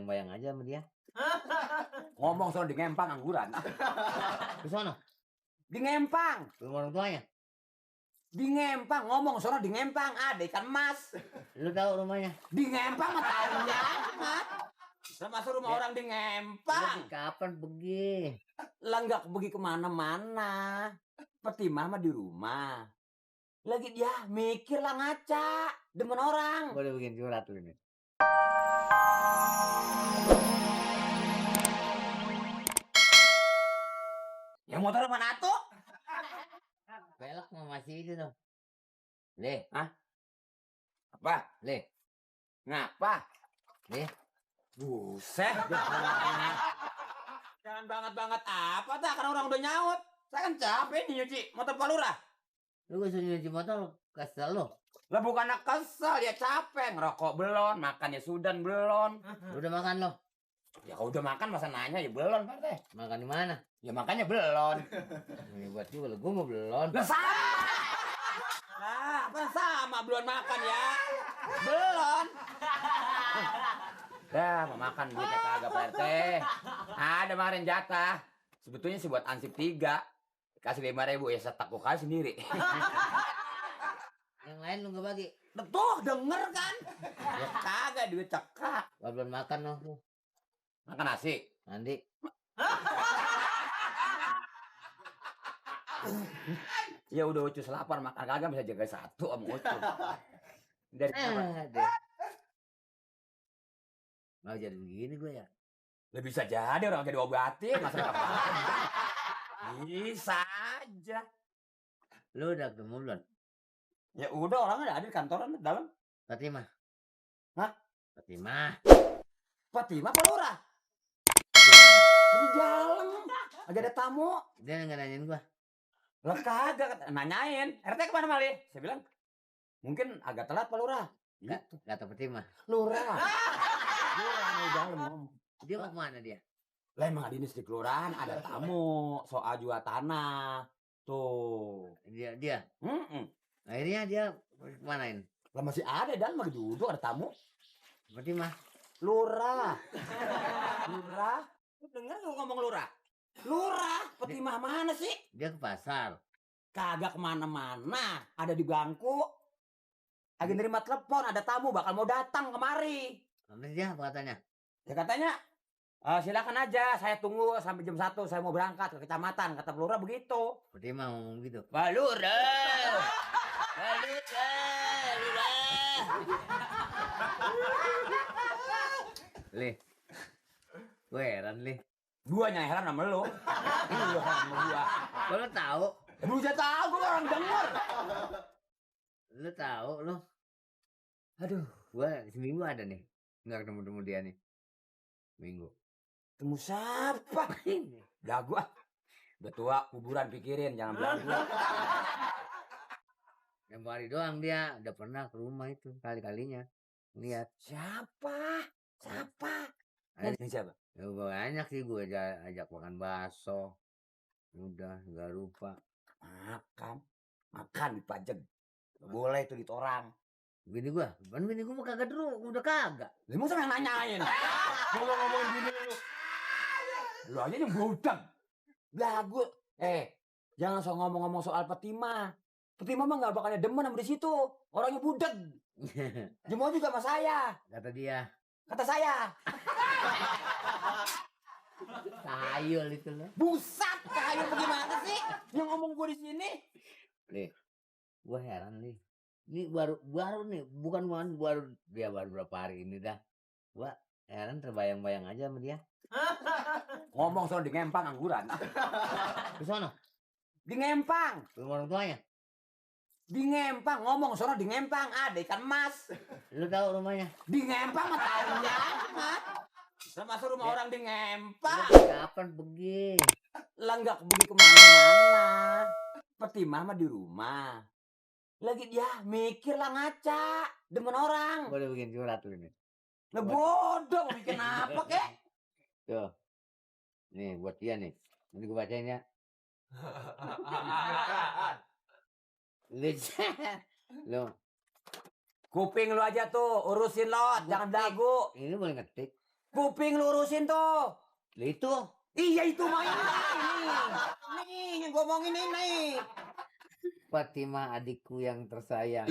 terbayang-bayang aja sama dia. Ngomong sono di Ngempang angguran. Ke sono, Di Ngempang. rumah orang tuanya. Di Ngempang. Ngomong sono di Ngempang. Ada ikan mas. Lu tahu rumahnya? Di Ngempang mah tahunya. Termasuk rumah orang di Lu Ngempang. kapan pergi? Lah nggak pergi kemana-mana. Petimah mah di rumah. Lagi dia mikir lah ngaca. Demen orang. Gua udah bikin surat lu nih. Yang motor mana tuh? Velg mah masih itu tuh. Le, Apa? le, Ngapa? le. Buset. Jangan banget-banget apa dah. Karena orang udah nyaut. Saya kan capek nih nyuci motor Pak Lurah. Lu gak suruh nyuci motor, kesel lu. Lah bukan kesel, ya capek. Ngerokok belum, makannya sudan belum. Lu udah makan lo? Ya kalau udah makan masa nanya ya belum, Pak Teh. Makan di mana? Ya makanya belum. Ini buat juga lu, gua mau belum. Lah sama. Lah, apa sama belum makan ya? Belum. Dah, mau makan duitnya kagak Pak RT. Ada kemarin jatah. Sebetulnya sih buat ansip 3. Kasih 5.000 ya setak gua kasih sendiri. Yang lain lu gak bagi? Tuh, denger kan? Ya kagak duit cekak. Gak belum makan lo tuh. Makan nasi. Mandi. Ya udah Ucus lapar makan kagak bisa jaga satu sama Ucus. Dari Deh. Mau jadi begini gue ya? Lah bisa jadi orang jadi obatin masa apa? Bisa aja. Lu udah ketemu belum? Ya udah orang ada di kantoran dalam. Fatimah? Hah? Fatimah? Fatimah apa Lurah? Di dalam. Lagi ada tamu. Dia nggak nanyain gua. Lah kagak nanyain. RT kemana Mali? Saya bilang mungkin agak telat Pak Lurah. Kata Fatimah. Lurah. Lurah di dalam ngomong. Dia mau kemana dia? Lah emang dinas di kelurahan ada tamu soal jual tanah. Tuh. Dia. Mm-mm. Akhirnya dia kemanain? Lah masih ada dan lagi duduk ada tamu. Fatimah. Lurah. Lurah. Lu denger lu ngomong lurah? Lurah. Fatimah mana sih? Dia ke pasar. Kagak kemana-mana. Ada di bangku. Lagi nerima telepon ada tamu bakal mau datang kemari. Nanti dia apa katanya? Ya katanya silakan aja saya tunggu sampai jam 1 saya mau berangkat ke kecamatan kata Pak Lurah begitu. Fatimah ngomong gitu. Pak Lurah. Pak Lurah. Le. Gue heran Le. Gua yang heran sama lu. Lu sama gua. Lu tahu? Lu udah tahu gua orang denger. Lu tahu lu? Aduh, gua seminggu ada nih. Nggak ketemu dia nih. Minggu. Temu siapa? Udah gua. Udah tua, kuburan pikirin, jangan bilang gua. Yang hari doang dia udah pernah ke rumah itu kali-kalinya. Lihat. Siapa? Ini siapa? Ya banyak sih gue ajak makan bakso. Udah, gak lupa. Makan dipajang. Boleh itu ditorang. Bini gua mah kagak dulu, udah kagak. Lu masa yang nanyain? Gua ngomongin gini lu. Lu aja yang budang. Lah gua, jangan so ngomong-ngomong soal Fatimah. Fatimah mah gak bakalnya demen sama di situ. Orangnya budeg. Jemo juga sama saya. Kata dia. Kata saya. Sayul itu loh. Busat, kayu bagaimana sih? Yang ngomong gua di sini. Nih, gua heran nih. Ini baru nih, bukan baru dia baru berapa hari ini dah. Gua heran terbayang-bayang aja sama dia. Ngomong soal di Ngempang angguran. Ke sono, Di Ngempang. rumah orang tuanya. Di Ngempang. Ngomong soal di Ngempang. Ada ikan mas. Lu tahu rumahnya? Di Ngempang mah tahunya. Termasuk rumah orang di Ngempang. Lu kapan pergi? Lah nggak pergi kemana-mana. Fatimah mah di rumah. Lagi dia mikir lah ngaca. Demen orang. Gua udah bikin surat lu nih. Lah bodoh mau bikin apa kek? Tuh. Nih buat dia nih. Nanti gua bacain ya. Lu Kuping lu aja tuh urusin lot, jangan dagu. ini boleh ngetik. Kuping lurusin tuh. Lah itu Iya itu mah ini. Nih, yang gua ngomongin ini. Fatimah adikku yang tersayang.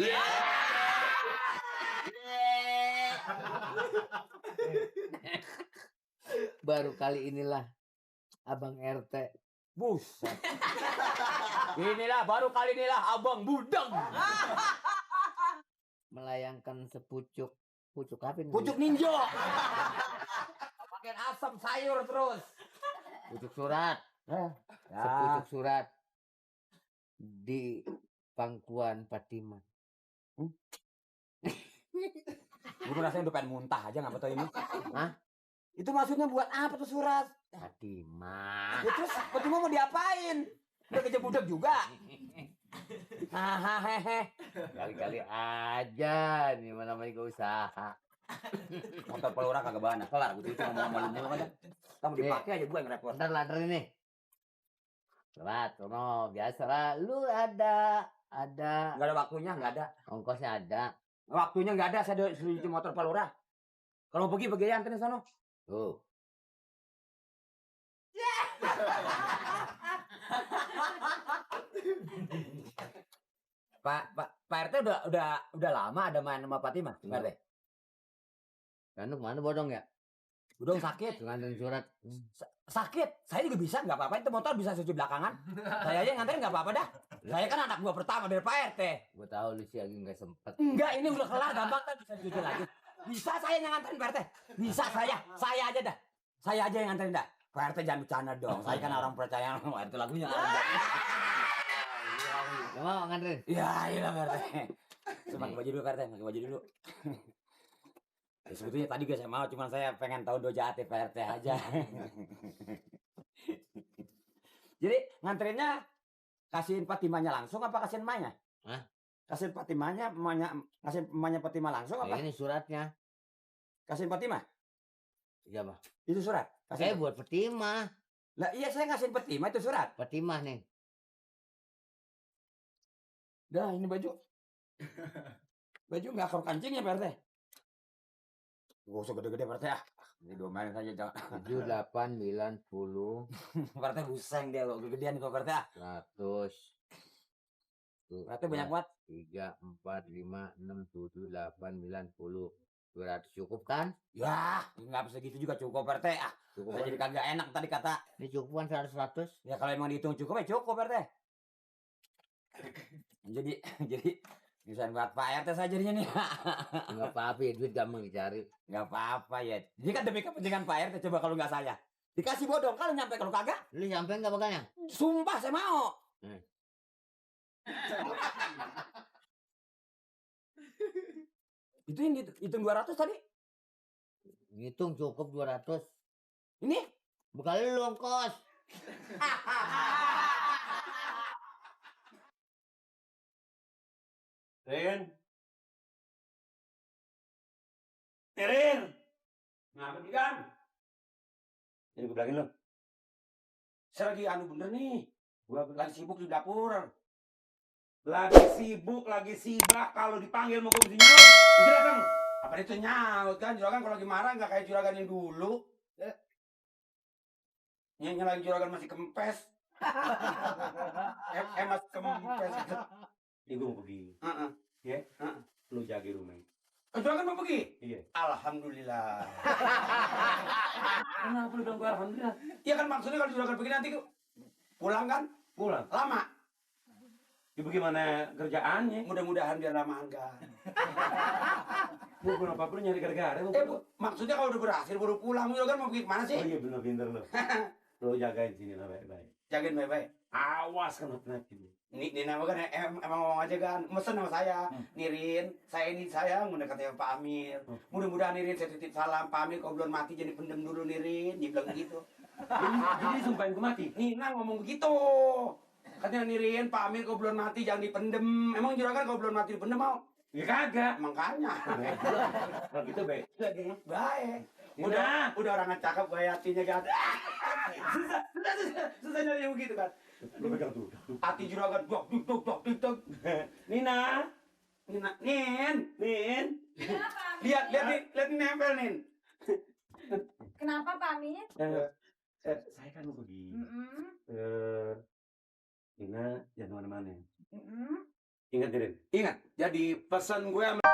Baru kali inilah Abang RT Buset. Baru kali inilah Abang Budeng. melayangkan sepucuk apa ini? Pucuk ninja. Pakai asam sayur terus. Pucuk surat. Ya. Sepucuk surat di pangkuan Fatimah. Gue rasanya udah pengen muntah aja nggak tahu ini. Hah? Itu maksudnya buat apa tuh surat? Fatimah. Ya terus Fatimah mau diapain? Udah kerja budak juga. Hahaha. Kali-kali aja nih mana namanya gue usaha. Motor pelurah kagak bahan kelar. Gue cuma ngomong sama lu mulu kan. Kamu dipakai aja gue yang repot. Bentar lah ini. Surat, sono biasa lah. Lu ada Nggak ada waktunya, nggak ada. ongkosnya ada. Waktunya nggak ada. Saya suruh cuci motor pelurah. Kalau pergi ya anterin sono. Tuh. Pak RT udah lama ada main sama Fatimah, Pak RT. Kan mana bodong ya? Udah sakit. Nganterin surat. Sakit. Saya juga bisa, nggak apa-apa. Itu motor bisa cuci belakangan. Saya aja nganterin nggak apa-apa dah. Saya kan anak gua pertama dari Pak RT. Gue tahu lu sih lagi nggak sempet. Enggak, ini udah kelar gampang kan bisa cuci lagi. Bisa saya yang nganterin Pak RT. Bisa saya aja dah. Saya aja yang nganterin dah. Pak RT jangan bercanda dong. Saya kan orang percaya sama itu lagunya. Gak mau nganterin? Ya, iya Pak RT. Pakai baju dulu Pak RT, pakai baju dulu. Ya, sebetulnya tadi gue saya mau, cuman saya pengen tahu dojaat Pak RT aja. Jadi nganterinnya kasihin Fatimahnya langsung apa kasihin emaknya? Hah? Kasihin Fatimahnya, kasihin emaknya Fatimah langsung apa? Ini suratnya. Kasihin Fatimah? Iya, Bang. Itu surat. Saya buat Fatimah. Lah iya saya kasihin Fatimah itu surat. Fatimah nih. Dah ini baju. Baju nggak akor kancingnya Pak RT. Gak usah gede-gede Pak RT ah. Ini domain saja jangan. 7, 8, 9, 10. Pak RT buseng dia kok gedean kok Pak RT ah. 100. Pak RT banyak banget. 3, 4, 5, 6, 7, 8, 9, 10. 200 cukup kan? Ya, nggak bisa gitu juga cukup Pak RT ah. Cukup. Jadi kagak enak tadi kata. Ini cukup kan 100. Ya kalau emang dihitung cukup ya cukup Pak RT. Jadi bisa buat Pak RT saja jadinya nih. Enggak apa-apa ya, duit gampang dicari. Nggak apa-apa ya. Ini kan demi kepentingan Pak RT. Coba kalau nggak saya. Dikasih bodong kalau nyampe kalau kagak. Lu nyampe enggak makanya? Sumpah saya mau. Itu yang hitung 200 tadi. Ngitung cukup 200. Ini Bukan lu ongkos. Rin. Rin. Ngapa nih kan? Ini gue bilangin lo. Saya lagi anu bener nih. Gua lagi sibuk di dapur. Lagi sibuk kalau dipanggil mau gue mesti nyaut. Bisa datang. Apa itu nyaut kan? Juragan kalau lagi marah nggak kayak juragan yang dulu. Lagi juragan masih kempes. Masih kempes. Ini gue mau pergi. Ya? Lu jaga rumah. Juragan mau pergi? Iya. Alhamdulillah. Kenapa lu bilang gue alhamdulillah? Iya kan maksudnya kalau juragan pergi nanti pulang kan? Pulang. Lama. Ya bagaimana kerjaannya? Mudah-mudahan biar lama enggak. Bu, kenapa perlu nyari gara-gara? Maksudnya kalau udah berhasil baru pulang, juragan mau pergi kemana sih? Oh iya bener pinter lo. Lo jagain sini lah baik-baik. Jagain baik-baik. Awas kan hati-hati. Ini nama kan emang ngomong aja kan, mesen sama saya, Nirin, saya mendekati Pak Amir. Mudah-mudahan Nirin saya titip salam, Pak Amir kalau belum mati jadi pendem dulu Nirin, dia bilang gitu. Jadi sumpahin gue mati? Nina ngomong begitu. Katanya Nirin, Pak Amir kalau belum mati jangan dipendem. Emang juragan kalau belum mati dipendem mau? Ya kagak. Makanya. Kalau gitu baik. Baik. Udah orang cakep gaya hatinya kan. Susah nyari begitu kan. Lu pegang tuh. Hati juragan dok. Nina. Nin. Lihat nih nempel Nin. Kenapa pamit? Saya kan mau pergi. Ina jangan kemana-mana. Ingat, Dirin. Ingat, jadi pesan gue sama